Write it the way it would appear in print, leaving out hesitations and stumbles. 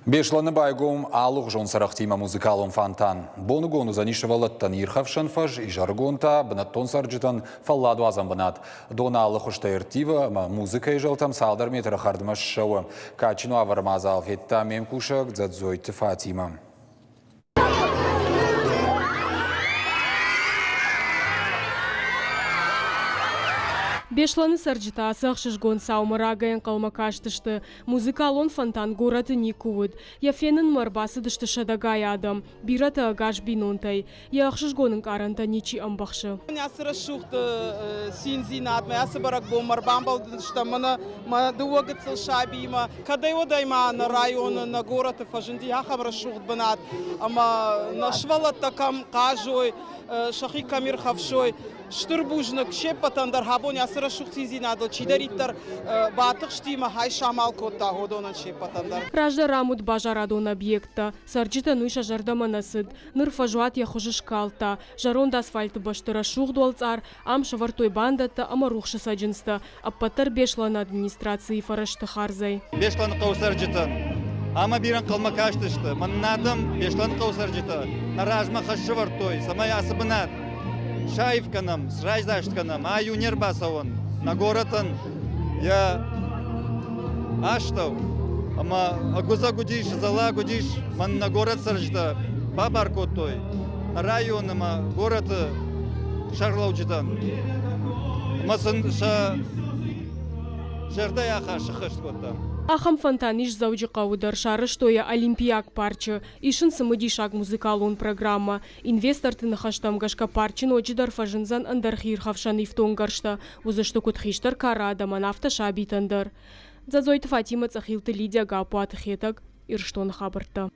Беслӕны байгом алыгъуызон цырӕгътимӕ музыкалон фонтан. Боныгон уыдзӕни сывӕллӕттӕн ирхӕфсӕн фӕз, изӕрыгон та бынӕттон цӕрджытӕн фӕлладуадзӕн бынат. Дон алы хуызтӕй ӕрттивы ӕмӕ музыкӕйы зӕлтӕм цалдӕр метры хӕрдмӕ ссӕуы. Кадджын уавӕры мадзал федта ме мкусӕг Дзӕдзойты Фатимӕ. Беслӕны цӕрджытӕ ацы ӕхсызгон цаумӕ рагӕй ӕнхъӕлмӕ кастысты. Музыкалон фонтан горӕты никуы уыд. Йӕ фенынмӕ ӕрбацыдысты сӕдӕгай адӕм, бирӕтӕ ӕгас бинонтӕй. Йӕ ӕхсызгон ӕнкъарӕнтӕ ничи ӕмбӕхсы. Ацы рӕсугъд циндзинадмӕ, ацы бӕрӕгбонмӕ ӕрбамбӕлдыстӕм мӕнӕ мӕ дыууӕ гыццыл сабиимӕ. Кӕдӕй-уӕдӕй ма нӕ районы, нӕ горӕты фӕзынди ахӕм рӕсугъд бынат, ӕмӕ нӕ сывӕллӕттӕ кӕм хъазой, сӕхи кӕм ирхӕфсой, Стыр бузныг се ппӕтӕн дӕр абон ацы рӕсугъд циндзинадыл чидӕриддӕр батыхсти ӕмӕ хай самал кодта, уыдонӕн се ппӕтӕн дӕр. Раздӕр ам уыд базарадон объекттӕ. Цӕрджытӕн уый сӕ зӕрдӕмӕ нӕ цыд. Ныр фӕзуат йӕ хуызы скалдта. Зӕронд асфальты бӕсты рӕсугъд уӕлцъар, ам сӕвӕрдтой бандӕттӕ ӕмӕ рухсы цӕджындзтӕ. Ӕппӕтдӕр Беслӕны администрацийы фӕрӕзты хардзӕй. Беслӕныхъӕуы цӕрджытӕн ӕмӕ бирӕ ӕнхъӕлмӕ кастысты. Мӕнӕ адӕм, Беслӕныхъӕуы цӕрджытӕ, нӕ размӕ хӕс сӕвӕрдтой, цӕмӕй ацы бынат саив кӕнӕм, срайдзаст кӕнӕм, ай у не рбацӕуӕн нӕ горӕтӕн йӕ астӕу. Ӕмӕ ӕгуыдзӕг уыдис, дзӕлӕг уыдис, мӕн нӕ горӕт цӕрджытӕ бабар кодтой нӕ район ӕмӕ горӕты сӕргълӕуджытӕн. Ӕмӕ сын сӕ зӕрдӕйы ахаст сыххӕст кодтам. Ахӕм фонтан ис Дзӕуджыхъӕуы дӕр, сарӕзтой йӕ Олимпиаг парчы. Ис ын цымыдисаг музыкалон программӕ. Инвесторты ныхӕстӕм гӕсгӕ парчы ноджыдӕр фӕзындзӕн ӕндӕр хиирхӕфсӕн ифтонггӕрзтӕ, уыдзысты куыд хистӕр кары адӕмӕн, афтӕ сабитӕн дӕр. Дзӕдзойты Фатимӕ, Цъӕхилты Лидия, Гаппуаты Хетӕг, Ирыстоны хабӕрттӕ.